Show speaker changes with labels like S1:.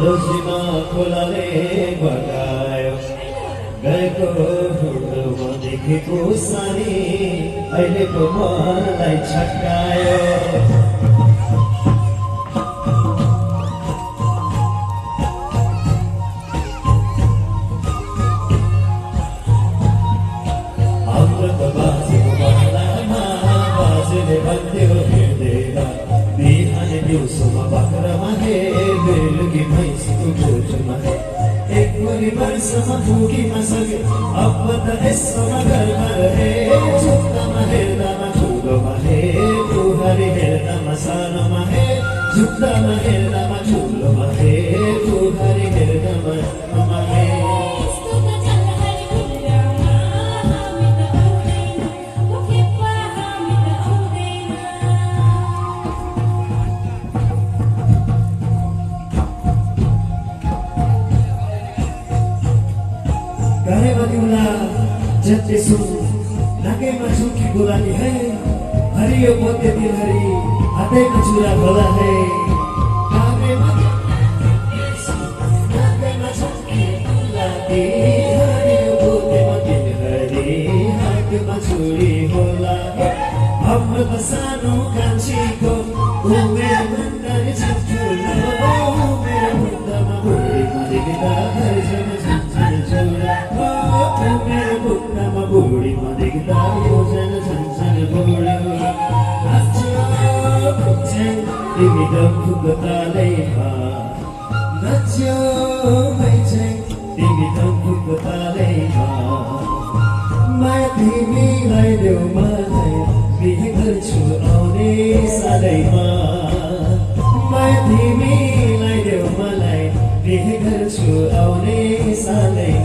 S1: रोजीमा खोलाले बगायो गएको हुँदोमा देखेको सानी अहिलेको मलाई छक्कायो। हाम्रो त बाजेको पालामा बाजेले भन्थ्यो हिँड्दैन बिहान दिउँसोमा बाख्रामा हे बेलुकी भैँसीको गोठमा हे एक भोलि वर्षमा पुगिन सके अब त यसोमा घरमा रहे झुक्दामा हेर्दामा ठुलोमा हे बुहारी हेर्दामा सानोमा हे झुक्दामा हेर्दामा ठुलोमा हे बुहारी हेर्दामा सानोमा हे। जति सुन नाकैमा झुकी गोलाली है हरियो पोते तिलहरी हातैमा चुरा भोला है नाकैमा झुकी गोलाली हरियो पोतेमा तिलहरी हातमा चुरी होला। हाम्रो त सानो कान्छीको उमेर भन्दा नि ठुलो उमेर भन्दामा बुढीमा देख्दा हरिजन झन्झन चुरा उमेर बुक्कामा बुढीमा देख्दा योजन झन्झन बुढो। नाच्यो भन्छन् तिमी डम्फुको तालैमा नाच्यो भन्छन् तिमी डम्फुको तालैमा माया तिमीलाई देऊ मलाई बिहे गर्छु आउने सालैमा माया तिमीलाई देऊ मलाई बिहे गर्छु आउने सालैमा।